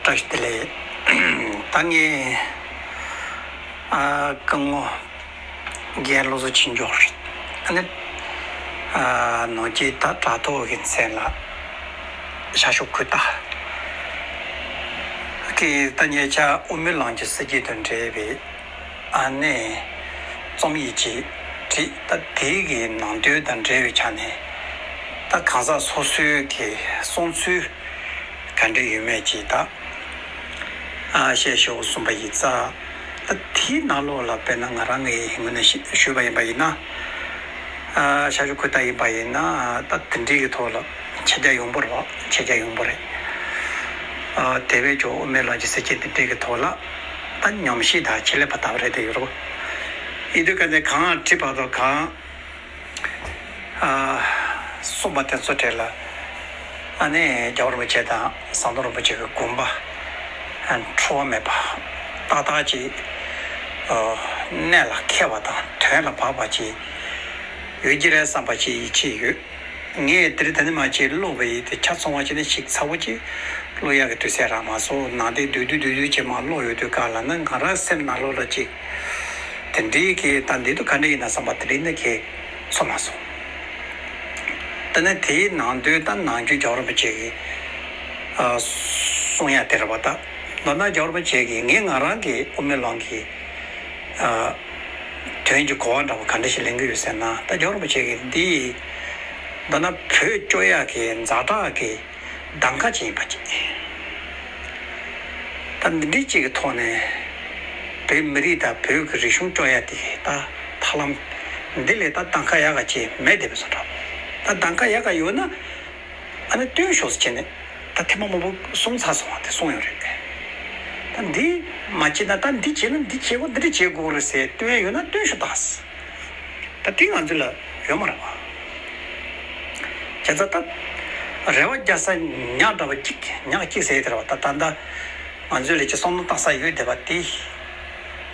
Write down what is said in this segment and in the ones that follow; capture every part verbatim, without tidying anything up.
བཀྲ་ཤིས་བདེ་ལེགས། ད་ངས་ཨ་སྐུ་ངོ་རྒན་བློ་བཟང་ཆོས་འབྱོར། ཨ་ནི་ཨ་ནོར་གྱི་ད་དྲ་ཐོག་གི་མཚན་ལ་ཤར་ཕྱོགས་ཁུལ་ད་གི་ད་ཉེ་ཆར་དབུ་མའི་ལམ་གྱི་སྲིད་བྱུས་དང་འབྲེལ་བའི་ཨ་ནི་རྩོམ་ཡིག་ཅིག་བྲིས། ད་དེའི་གི་ནང་དོན་དང་འབྲེལ་བའི་ཆ་ནས་ད་གང་ཟག་སོ་སོའི་གི་གསུང་ཚུལ་ག་འདྲ་ཡོད་མེད་ཅིག་ད་ཨ་བཤད་ཤོག་གསུངས་པ་ཡིན་ཙང་། ད་དེའི་ནང་ལོགས་ལ་དཔེར་ན་ང་རང་གི་ངོས་ནས་ཞུས་པ་ཡིན་པ་ཡིན་ན། ཨ་ཤར་ཕྱོགས་ཁུལ་ད་ཡིན་པ་ཡིན་ན་ད་དེ་འདྲའི་གི་ཐོག་ལ་ཁྱེད་ཅག་ཡོང་པོ་རེད་བ། ཁྱེད་ཅག་ཡོང་པོ་རེད། ཨ་དེ་བས་ཀྱང་དབུ་མའི་ལམ་གྱི་སྲིད་བྱུས་དེ་འདྲའི་གི་ཐོག་ལ་ད་ཉམས་ཞིབ་དང་ཆེད་ལས་པ་ལྟ་བུ་རེད་དེ་ཡོད་རོགས། ཡིན་དུས་ག་ནས་གང་བྲིས་པ་དང་གང་ཨ་གསུངས་པ་དེ་ཚོ་གྲས་ལ་ཨ་ནི་རྒྱལ་བ་རིན་པོ་ཆེ་དང་ཟམ་གདོང་རིན་པོ་ཆེ་གི་དགོངས་པ་འཁྲུལ་བ་མེད་པ་ཏག་ཏག་ཅིག་ཨ་གནད་ལ་འཁེལ་བ་དང་དོན་ལ་བབས་པ་ཅིག་ཡོད་ཀྱི་རེད་བསམ་པ་ཅིག་ཡིད་ཆེས་ཡོད། ངས་དེ་རིང་ད་ནི་མ་ཅིག་ཀློག་པ་ཡིན་ཏེ་ཆ་ཚང་བ་ཅིག་ནི་ཞིག་ཚ་བོ་ཅིག་ཀློག་ཡག་གི་དུས་ཚོད་རག་མ་སོང་། ནང་དེ་བསྡུས་བསྡུས་བསྡུས་བསྡུས་ཅིག་མར་ཀློག་ཡོང་དུས་ག་ལ་ནི་ང་རང་སེམས་ནང་ལོགས་ལ་ཅིག་དེ་འདྲའི་གི་ད་འདི་དུ་ག་འདྲ་ཡིན་ན་བསམ་པ་དེ་རིང་ནི་གི་ཚོར་མ་སོང་། ད་ནི་དེའི་ནང་དོན་ད་ནང་རྒྱུད་རྒྱལ་བ་རིན་པོ་ཆེ་གི་ཨ་གསུང་ཡ་དེ་རེད་བ། ད་མདོར་ན་རྒྱལ་བ་རིན་པོ་ཆེ་གི་ངས་ང་རང་གི་དབུ་མའི་ལམ་གི་ཨ་དོན་གྱི་གོ་བ་འདྲ་བོ་ག་འདྲ་ཞིག་ལེན་གི་ཡོད་ཟེར་ན། ད་རྒྱལ་བ་རིན་པོ་ཆེ་གིས་འདི་མདོར་ན་བོད་སྐྱོབ་ཡག་གི་ཛ་དྲག་གི་གདམ་ག་ཅིག་ཡིན་པ་ཅིག་ད་འདི་འདྲའི་ཅིག་གི་ཐོག་ནས་བོད་མི་རིགས་དང་བོད་ཀྱི་རིག་གཞུང་སྐྱོབ་ཡག་དེ་ད་ཐབས་ལམ་འདི་ལས་ད་གདམ་ག་ཡག་ག་ཅིག་མེད་བསྡད་པའི་བཟོ་འདྲ། ད་གདམ་ག་ཡག་ག་ཡོད་ན། ཨ་ནི་སྟོན་ཤོག་ཟེར་བྱས་ནས་ད་ཐེངས་མ་མང་པོ་གསུངས་ཚར་སོང་བ་དེ་གསུངས་ཡོད་རེད། ད་འདི་མ་བྱས་ན་ད་འདི་བྱས་ན་འདི་བྱེད་དགོས། འདི་འདྲ་བྱེད་དགོས་རེད་ཟེར་སྟོན་ཡ་ཡོད་ན་སྟོན་ཤོག་ད། ད་དེ་ང་ཚོ་ལ་ཡོད་མ་རེད་བ། བྱས་ཙང་ད་རེ་བ་རྒྱག་ས་ཉག་འདྲ་བ་གཅིག་ཉག་གཅིག་ཟེར་དེ་རེད་བ། ད་ད་ད་ང་ཚོས་ལས་ཀྱི་བསམ་བློ་བཏང་ས་ཡོད་བསྡད་པ་དེ།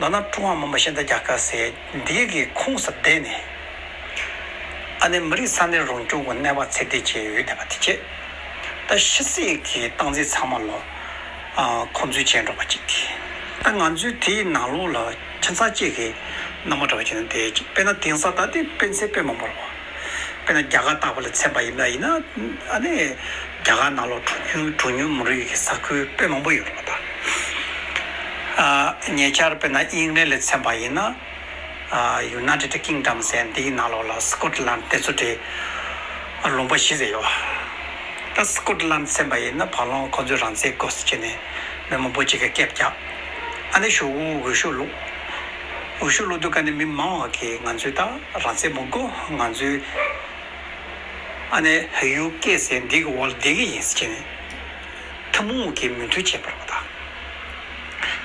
མདོར་ན་ཀྲུང་ཧྭ་མི་དམངས་སྤྱི་མཐུན་རྒྱལ་ཁབ་ཟེར་འདི་གི་ཁོངས་སུ་བསྡད་ནས། ཨ་ནི་མི་རིགས་ས་གནས་རང་སྐྱོང་གི་གནས་བབ་ཚད་ལྡན་ཅིག་ཡོད་བསྡད་པ་དེ་བྱས། ད་ཕྱི་སྲིད་ཀྱི་སྟངས་འཛིན་ཚང་མ་ལ་ཨ་མཁོ་འཛིན་བྱས་འགྲོ་བ་ཅིག་ད་ང་ཚོའི་དེའི་ནང་ལོགས་ལ་ཁྱིམ་ཚང་གཅིག་གི་རྣམ་པ་འདྲ་བ་ཅིག་ནས་བསྡད་ཅིག་དཔེར་ན་དེང་སང་ད་ལྟའི་དཔེ་མཚོན་དཔེ་མང་པོ་རེད་བ། དཔེར་ན་རྒྱ་གར་ལྟ་བུ་ལ་མཚོན་པ་ཡིན་པ་ཡིན་ན། ཨ་ནི་རྒྱ་གར་ནང་ལོགས་གྲངས་ཉུང་གྲངས་ཉུང་མི་རིགས་ཀྱི་ས་ཁུལ་དཔེ་མང་པོ་ཡོད་རེད་བ། ད་ཨ་ཉེ་ཆར་དཔེར་ན་དབྱིན་ལན་ལ་མཚོན་པ་ཡིན་ན། ཨ་United Kingdom ཟེར་འདིའི་ནང་ལོགས་ལ་Scotland དེ་ཚོ་དེ་ལུང་པ་བཞི་ཟེར་ཡོད། ད་Scotland མཚོན་པ་ཡིན་ན་བར་ལོང་ཁོ་ཚོའི་རང་བཙན་དགོས་ཟེར་བྱས་ནས་མི་མང་པོ་ཅིག་གིས་སྐད་རྒྱག་ཨ་ནི་གཞུག་གུ་འོས་ཤོག་བླུགས། འོས་ཤོག་བླུགས་དུས་ཀ་ནས་མི་མང་བ་གིས་ང་ཚོས་ད་རང་བཙན་མི་དགོས། ང་ཚོས་ཨ་ནི་ཡུ་ཀེ་ཟེར་འདི་གི་འོག་ལ་བསྡད་ཀྱི་ཡིན་ཟེར་བྱས་ནས། ཐུན་མོང་གི་མོས་མཐུན་བྱས་པ་རེད་པ། ད་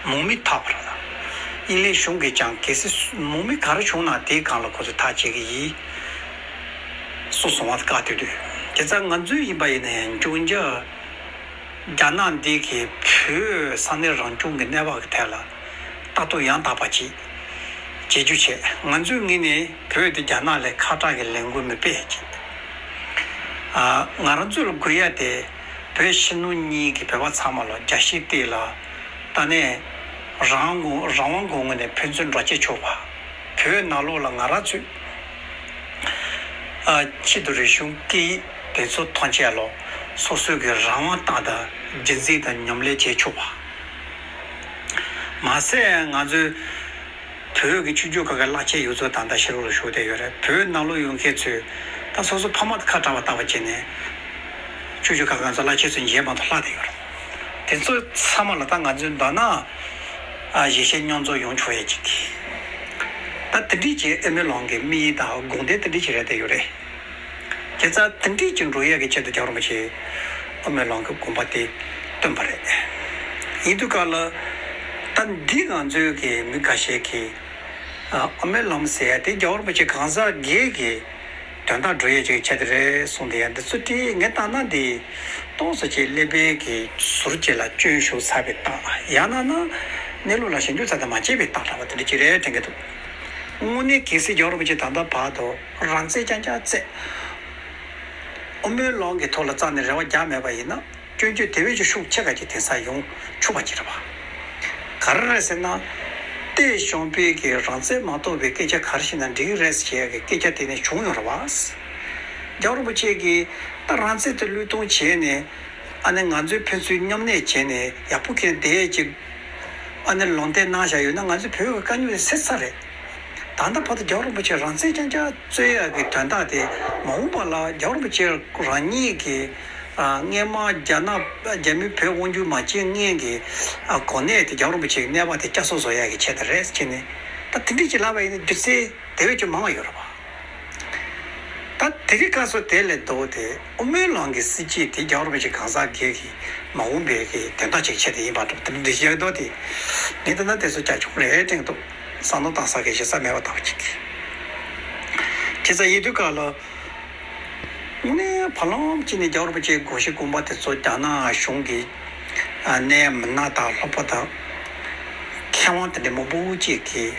དམག་མི་འཐབ་པ་རེད། ད་དབྱིན་ལན་གཞུང་གིས་ཀྱང་གལ་སྲིད་དམག་མི་ག་རེ་བྱུང་ན་དེའི་སྒང་ལ་ཁོ་ཚོས་ཐག་བཅད་ཀྱི་ཡིན་གསུངས་སོང་བ་བཀའ་བསྡུས་དུས། དེ་ཙང་ང་ཚོས་ཡིན་པ་ཡིན་ན་ཡང་འབྱུང་འགྱུར་རྒྱ་ནག་འདི་གིས་བོད་ས་གནས་རང་སྐྱོང་གི་གནས་བབ་ཀྱི་ཐད་ལ་ལྟ་རྟོག་ཡང་དག་པ་ཅིག་བྱེད་རྒྱུ་བྱས། ང་ཚོའི་ངོས་ནས་བོད་དེ་རྒྱ་ནག་ལས་ཁག་དྲག་གི་ལས་འགུལ་མི་སྤེལ་ཅིག་ཨ་ང་རང་ཚོ་ལ་དགོས་ཡ་དེ། བོད་ཕྱི་ནང་གཉིས་ཀྱི་བོད་པ་ཚང་མ་ལ་རྒྱལ་སྤྱིའི་སྟེང་ལ་ད་ནས་རང་ངོ་རང་དབང་གི་ངོས་ནས་ཕན་ཚུན་འགྲོ་སྐྱོད་ཆོག་པ། བོད་ནང་ལོགས་ལ་ང་རང་ཚོས་ཨ་ཆེད་དུ་རིག་གཞུང་སྐད་ཡིག་དེ་ཚོ་མཐོང་ཆེད་ལ་སོ་སོའི་གི་རང་དབང་བཏང་དང་རྒྱུན་འཛིན་དང་ཉམས་ལེན་བྱེད་ཆོག་པ། མ་ཟད་ང་ཚོས། བོད་ཀྱི་ཆོས་བརྒྱུད་ཁག་གི་བླ་ཆེན་ཡོད་ཚོ་ད་ལྟ་ཕྱི་ལོགས་ལ་བཞུགས་བསྡད་ཡོད་རེད། བོད་ནང་ལོགས་ཡོད་མཁན་ཚོས་ད་སོ་སོ་ཕ་མ་དང་ཁ་བྲལ་བ་ལྟ་བུ་བྱས་ནས་ཆོས་བརྒྱུད་ཁག་ང་ཚོ་བླ་ཆེན་ཚོ་མཇལ་མ་ཐུབ་ལྷག་བསྡད་ཡོད་རེད། དེ་ཚོ་ཚང་མ་ལ་ད་ང་ཚོས་མདོར་ན་ཨ་ཞལ་བཞེས་མཉམ་འཛོམས་ཡོང་ཆོག་ཡས་ཅིག་ད་དེ་འདྲིས་ཀྱི་དབུ་མའི་ལམ་གྱི་དམིགས་ཡུལ་དང་དགོངས་དོན་དེ་འདྲིས་ཀྱི་རེད་བསྡད་ཡོད་རེད། དེ་ཙང་དེ་འདྲིས་ཀྱི་འགྲོ་ཡས་ཀྱི་ཆེད་དུ་རྒྱལ་བ་རིན་པོ་ཆེས་དབུ་མའི་ལམ་གྱི་དགོངས་པ་དེ་བཏོན་པ་རེད། ཡིན་དུས་ག་ལ་ད་འདི་ང་ཚོའི་གི་མི་འགའ་ཤས་ཀྱིས་ཨ་དབུ་མའི་ལམ་ཟེར་ཡ་དེ་རྒྱལ་བ་རིན་པོ་ཆེ་གང་ཟག་སྒེར་གྱི་དོན་དག་སྒྲུབ་ཡས་ཅིག་ཆེད་དུ་རེད་གསུངས་དེ་ཡ་འདི་ཚོ་དེ་ངས་བལྟས་ན་འདི་ཏོག་ཙམ་ཅིག་ཀླད་པའི་གི་ཟུར་ཅིག་ལ་སྐྱོན་ཞུགས་ཚར་བའི་རྟགས། ཡང་ན་ན་གནས་ལུགས་ལ་ཞིབ་འཇུག་ཚར་དང་མ་བྱས་པའི་རྟགས་འདྲ་བ་དེ་འདྲ་ཅིག་རེད་དྲན་གྱི་འདུག་དངོས་གནས་གལ་སྲིད་རྒྱལ་བ་རིན་པོ་ཆེ་ད་ལྟ་བར་དུ་རང་བཙན་རྐྱང་རྐྱང་བཙལ། དབུ་མའི་ལམ་གྱི་ཐོག་ལ་རྩ་ནས་རེ་བ་རྒྱག་མེད་པ་ཡིན་ན། སྐྱོན་བརྗོད་དེ་བས་ཀྱི་ཤུགས་ཆེ་ག་ཅིག་དེང་སང་ཡོང་ཆོག་པ་ཅིག་རེད་པ། ག་རེ་རེད་ཟེར་ན། ཏེ་ཞང་པོས་ཀྱི་རང་བཙན་མ་ཐོབ་པའི་སྐད་ཆ་ག་རེ་བཤད་ན་འགྲིག་གི་རེད་ཟེར་ཡ་གི་སྐད་ཆ་དེ་ནས་བྱུང་ཡོད་རེད་པ། རྒྱལ་བ་རིན་པོ་ཆེ་གིས་ད་རང་བཙན་དེ་བློས་གཏོང་བྱས་ནས། ཨ་ནི་ང་ཚོས་ཕན་ཚུན་མཉམ་གནས་བྱས་ནས་ཡག་པོ་གྱུར་བསྡད་ཅིག་ཨ་ནི་ལུང་བསྟན་གནང་བཞག་ཡོད་ན་ང་ཚོའི་བོད་ཀྱི་དཀའ་རྙོག་དེ་སེལ་ཚར་རེད། ད་ལྟ་བར་དུ་རྒྱལ་བ་རིན་པོ་ཆེ་རང་བཙན་རྐྱང་རྐྱང་རྩོད་ཡག་གི་དོན་དག་དེ་མ་འོངས་པ་ལ་རྒྱལ་བ་རིན་པོ་ཆེ་རང་ཉིད་ཀྱིས་ཨ་སྔས་མ་རྒྱ་ནག་རྒྱ་མིའི་བོད་དབང་སྒྱུར་མ་བྱས་སྔོན་གྱི་ཨ་གོ་གནས་དེ་རྒྱལ་བ་རིན་པོ་ཆེའི་གནས་བབ་དེ་བསྐྱར་གསོ་བཟོ་ཡག་གི་ཆེད་དུ་རེད་ཟེར་ནས། ད་དེ་འདྲས་ཅིག་ལབ་པ་ཡིན་ན་རྒྱུ་མཚན་དེ་བས་ཀྱང་མང་བ་ཡོད་རེད་པ། ད་དེ་རིང་ཁ་སང་དེ་ལས་ལྡོག་སྟེ་དབུ་མའི་ལམ་གྱི་སྲིད་བྱུས་དེ་རྒྱལ་བ་རིན་པོ་ཆེ་གང་ཟག་སྒེར་གྱི་མ་འོངས་པའི་གི་དོན་དག་ཅིག་ཆེད་དུ་ཡིན་པ་འགྲོ་དེ་འདྲ་བཤད་མདོག་དེ། ངས་ད་ལྟ་དེ་ཚོ་ཅག་ཆུང་རེད་དྲན་འདུག་བསམ་བློ་བཏང་ས་གི་ཞེ་ས་མེད་པ་ལྟ་བུ་ཅིག་བྱས་ཙང་ཡིན་དུས་ག་ལ། དངོས་གནས་བར་ལམ་གཅིག་ནས་རྒྱལ་བ་རིན་པོ་ཆེའི་དགོངས་གཞི་དགོངས་པ་དེ་ཚོ་རྒྱ་ནག་གཞུང་གི་ཨ་གནད་མི་སྣ་དང་ལྷག་པར་དུ་མཁས་དབང་དེ་འདྲ་མང་པོ་ཅིག་གིས་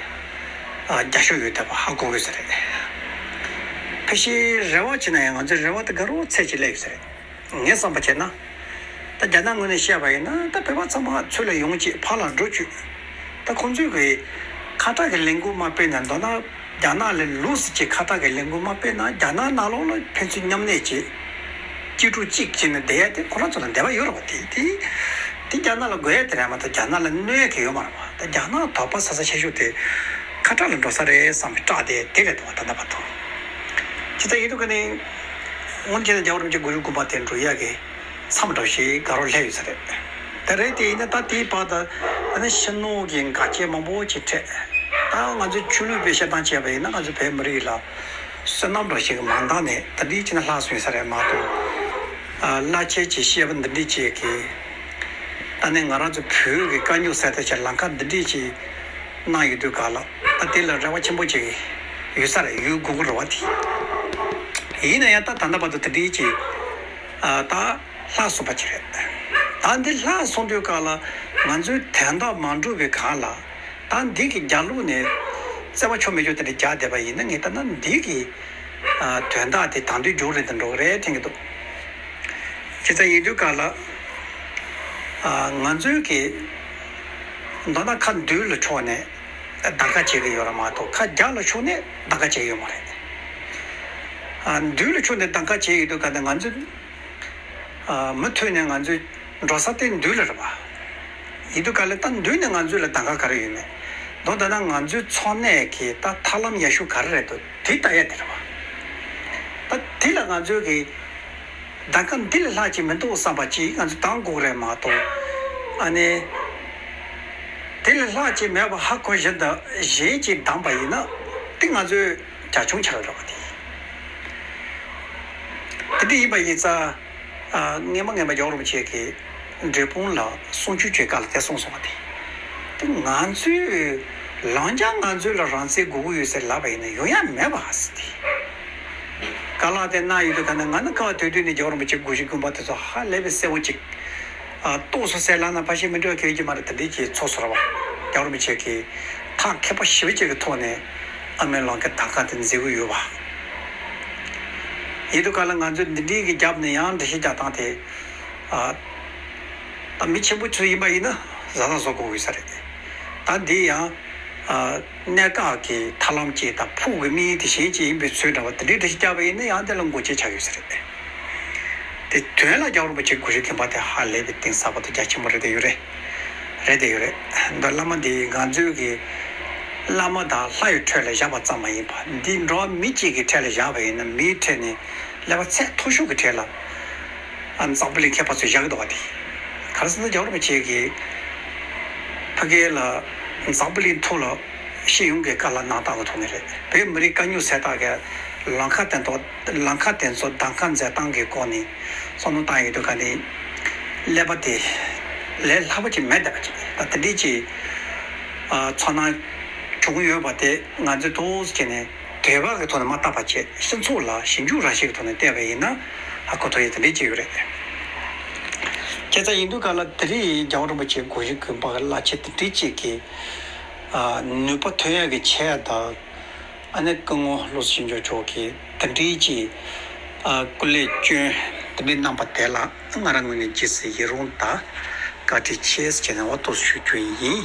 ཨ་རྒྱབ་སྐྱོར་ཡོད་བསྡད་པ་ཧ་གོ་དགོས་ས་རེད། ཕལ་ཆེར་རེ་བ་བྱས་ན་ཡང་ང་ཚོའི་རེ་བ་དེ་དགའ་རབས་ཚད་ཅིག་སླེབས་ཡོད་ས་རེད། ངས་བསམ་པ་བྱས་ན། ད་རྒྱ་ནག་ངོས་ནས་བཤད་པ་ཡིན་ན་ད་བོད་པ་ཚང་མ་ཚུར་ལ་ཡོང་ཅིག་ཕར་ལ་འགྲོ་ཅིག་ད་ཁོང་ཚོས་གི་ཁ་གྲག་གི་ལས་འགུལ་མ་སྤེལ་ན། མདོར་ན་རྒྱ་ནག་ལ་ལུགས་སྲིད་ཀྱི་ཁ་གྲག་གི་ལས་འགུལ་མ་སྤེལ་ན་རྒྱ་ནག་ནང་ལོགས་ལ་ཕན་ཚུན་མཉམ་གནས་བྱེད། གཅིག་གྲོགས་གཅིག་བྱས་ནས་བསྡད་ཡ་དེ་ཁོ་རང་ཚོ་ལ་འདོད་པ་ཡོད་རེད་པ། དེ་དེ་དེ་རྒྱ་ནག་ལ་དགོས་ཡ་དེ་རེད་མ་གཏོགས་རྒྱ་ནག་ལ་གནོད་ཡ་གི་ཡོད་མ་རེད་པ། ད་རྒྱ་ནག་དོགས་པ་ཟ་ས་ཆེ་ཤོས་དེ་ཁ་གྲག་ལ་འགྲོ་ས་རེད་བསམ་པའི་སྐྲག་དེ་དེ་རེད་འདུག་བ། ད་ལྟ་བར་དུ། ཇི་ལྟར་ཡིན་དུས་ཀ་ནི། སྔོན་ཆད་ལ་རྒྱལ་བ་རིན་པོ་ཆེ་གུ་རུ་དགོངས་པ་དེ་འགྲོ་ཡ་གི་མཚམས་འདྲ་ཞིག་དགའ་རབས་སླེབས་ཡོད་ས་རེད། དེ་རེད་དེ་ཡིན་ན་ད་དེའི་བར་དུ་ཨ་ནི་ཕྱི་ནང་གི་འགལ་རྐྱེན་མང་པོ་ཅིག་འཕྲད། ད་ང་ཚོའི་ཆོས་ལུགས་པའི་བཤད་སྟངས་བྱས་པ་ཡིན་ན་ང་ཚོ་བོད་མི་རིགས་ལ་བསོད་ནམས་འདྲ་ཞིག་མ་འདང་ནས་ད་འདི་ཅི་ན་ལྷག་སོང་ཡོད་ས་རེད་མ་གཏོགས། ཨ་བླ་ཆེན་གྱི་བཤད་པ་འདི་འདྲས་ཅིག་གིས། ད་ནི་ང་རང་ཚོ་བོད་ཀྱི་དཀའ་རྙོག་སེལ་ཐབས་ཆེད་ལམ་ཁ་འདི་འདྲས་ཅིག་གནང་ཡོད་དུས་ག་ལ་ད་དེ་ལ་རེ་བ་ཆེན་པོ་ཅིག་ཡོད་ས་རེད། ཡོད་དགོས་ཀྱི་རེད་བ་དེ། ཡིན་ན་ཡང་ད་ད་ལྟ་བར་དུ་དེ་འདྲའི་ཅིག་ཨ་ད་ལྷག་སོང་པ་ཅིག་རེད། ད་འདི་ལྷག་སོང་དུས་ག་ལ་ང་ཚོའི་དོན་དག་མ་འགྲུབ་པའི་སྒང་ལ་ད་འདི་གི་རྒྱབ་ལོགས་ནས་བརྩེ་བ་ཆོ་མེད་ཆོ་དེ་འདྲ་རྒྱག་བསྡད་པ་ཡིན་ན་ངས་ལྟ་ན་འདི་གི་ཨ་དོན་དག་དེ་དང་དུས་མཇུག་རེད་དུ་འགྲོ་གི་རེད་དྲན་གྱི་འདུག་བྱས་ཙང་ཡིན་དུས་ག་ལ་ཨ་ང་ཚོའི་གི་མདོར་ན་ཁ་མདུན་ལ་ཕྱོགས་ནས་གདམ་ག་བྱེད་ཀྱི་ཡོད་རེད་མ་གཏོགས་ཁ་རྒྱབ་ལ་ཕྱོགས་ནས་གདམ་ག་བྱེད་ཀྱི་ཡོད་མ་རེད། ཨ་མདུན་ལ་ཕྱོགས་ནས་གདམ་ག་བྱེད་ཡོད་དུས་ག་ནས་ང་ཚོ་ཨ་མུ་མཐུད་ནས་ང་ཚོའི་འགྲོ་ས་དེ་མདུན་ལ་རེད་པ། ཡིན་དུས་ག་ལ་ད་མདུན་ནས་ང་ཚོ་ལ་གདམ་ག་ག་རེ་ཡོད་མེད། མདོར་ན་ང་ཚོའི་འཚོ་གནས་ཀྱི་ད་ཐབས་ལམ་ཡག་ཤོས་ག་རེ་རེད་འདུག་དེ་ལྟ་ཡ་དེ་རེད་པ། ད་དེ་ལ་ང་ཚོའི་གི་གདམ་ག་འདི་ལས་ལྷག་ཅིག་མི་འདུག་བསམ་པ་ཅིག་ང་ཚོས་གདམ་དགོས་རེད་མ་གཏོགས། ཨ་ནི། དེ་ལས་ལྷག་ཅིག་མེད་པ་ཧ་གོ་བཞིན་དུ་གཞན་གྱིས་གདམ་པ་ཡིན་ན་དེ་ང་ཚོའི་རྒྱ་ཆུང་ཆགས་འགྲོ་བ་དེ། དེ་འདྲ་ཡིན་པ་ཡིན་ཙང་། ཨ་སྔས་མ་སྔས་མ་རྒྱལ་བ་རིན་པོ་ཆེ་གིས་འབྲས་སྤུངས་ལ་གསུང་ཆོས་བྱེད་སྐབས་ལ་དེ་གསུངས་སོང་བ་དེ། དེ་ང་ཚོས་ལང་ཅག་ང་ཚོ་ལ་རང་བཙན་དགོས་ཀྱི་ཡོད་ཟེར་ལབ་པ་ཡིན་ན་ཡོང་ཡ་མེད་པ་ཟེར་ཏེ། བཀའ་སློབ་དེ་གནང་ཡོད་དུས་ག་ནས་ང་ནི་སྐབས་དེ་དུས་ནས་རྒྱལ་བ་རིན་པོ་ཆེ་དགོངས་གཞི་དགོངས་པ་དེ་ཚོ་ཧ་ལས་པའི་གསལ་པོ་ཅིག་ཨ་རྟོགས་སོང་ཟེར་ལབ་ན་ཕལ་ཆེར་མི་འགྲོ་གི་ཡོད་ཀྱི་མ་རེད། དེ་འདྲའི་ཅིག་ཚོར་སོང་བ། རྒྱལ་བ་རིན་པོ་ཆེ་གིས་ཐག་མཁས་པ་ཞེ་པོ་ཅིག་གི་ཐོག་ནས་ཨ་མའི་ལང་ཀའི་གདམ་ག་དེ་མཛད་ཀྱི་ཡོད་པ། ཡིན་དུས་ག་ལ་ང་ཚོས་འདི་འདྲའི་གི་རྒྱབ་ནས་ཡང་འགྲེལ་བཤད་རྒྱག་སྟངས་དེ། ཨ་ད་མི་ཆེན་པོ་ཚོ་ཡིན་པ་ཡིན་ན་བཟའ་ཟླ་བཟོ་དགོས་ཀྱི་ས་རེད། ད་འདི་ཡང་ཨ་གནད་འགག་གི་ཐབས་ལམ་ཅིག་དང་ཕུགས་ཀྱི་དམིགས་ཡུལ་དེ་གཞན་ཅིག་ཡིན་པའི་ཚུལ་འདྲ་བ་དེ་འདྲའི་འགྲེལ་བཤད་རྒྱག་པ་ཡིན་ན་ཡང་དེ་ལ་མགོ་ཆེ་ཆགས་ཡོད་ས་རེད། དེ་དོན་ལ་རྒྱལ་བ་རིན་པོ་ཆེ་དགོངས་གཞི་དགོངས་པ་དེ་ཧ་ལས་པའི་གཏིང་ཟབ་པོ་དང་རྒྱ་ཆེན་པོ་རེད་དེ་ཡོད་རེད། རེད་དེ་ཡོད་རེད། འདི་བླ་མ་འདི་ང་ཚོའི་གི་བླ་མ་དང་ལྷ་ཡི་ཁྲོད་ལ་བཞག་པ་ཙམ་མ་ཡིན་པ་འདི་འགྲོ་བ་མི་གཅིག་གི་གྲས་ལ་བཞག་པ་ཡིན་ན་མིའི་གྲས་ནས་ཀླད་པ་ཚད་མཐོ་ཤོས་ཀྱི་གྲས་ལ་ཨ་འཛམ་བུ་གླིང་མཁས་པ་ཚོས་བཞག་གི་འདུག་བ་དེ། ག་རེ་ཟེར་ན་རྒྱལ་བ་རིན་པོ་ཆེ་གིས་ཕ་གི་ལ་འཛམ་བུ་གླིང་ཐོག་ལ་སྤྱི་ཡོངས་ཀྱི་བཀའ་སློབ་གནང་སྟངས་ཀྱི་ཐོག་ནས་རེད། བོད་མི་རིགས་དཀའ་རྙོག་སེལ་སྟངས་ཀྱི་ལམ་ཁ་དེ་ཚོ་ལམ་ཁ་དེ་ཚོ་གདམ་ག་མཛད་སྟངས་ཀྱི་སྐོར་ནས་བསམ་བློ་བཏང་ཡོད་དུས་ག་ནས་ཀླད་པ་དེ་ལས་སླ་པོ་ཅིག་མེད་བསྡད་པ་ཅིག་ད་དེ་འདྲས་ཅིག་ཨ་ཚོར་སྣང་བྱུང་ཡོད་པ་དེ་ང་ཚོས་ཏོག་ཙམ་བྱས་ནས་དད་པ་གི་ཐོག་ནས་མ་བལྟ་བ་བྱས་སྤྱི་ཚོགས་ལ་ཞིབ་འཇུག་ར་ཞིག་གི་ཐོག་ནས་བལྟས་པ་ཡིན་ན་ཧ་གོ་ཐུབ་ཡས་དེ་འདྲས་ཅིག་ཡོད་རེད། ཁྱེད་ཚ་ཡིན་དུས་ག་ལ་དེ་རིང་རྒྱལ་བ་རིན་པོ་ཆེ་དགོངས་གཞི་དགོངས་པ་གི་བླ་ཆེན་དེ་འདྲས་ཅིག་གིས་ཨ་ནུས་པ་ཐོན་ཡག་གི་ཆེད་དང་ཨ་ནི་སྐུ་ངོ་བློ་བཟང་ཆོས་འབྱོར་མཆོག་གིས་དེ་འདྲའི་ཅིག་ཨ་སྐུ་ལས་བསྐྱོན་ དེ་འདྲའི་རྣམ་པ་དེ་ལ་ང་རང་ངོས་ནས་རྗེས་སུ་ཡི་རང་དང་བཀའ་དྲིན་ཆེ་ཟེར་ནས་འོ་ཐོག་ཞུ་རྒྱུ་ཡིན།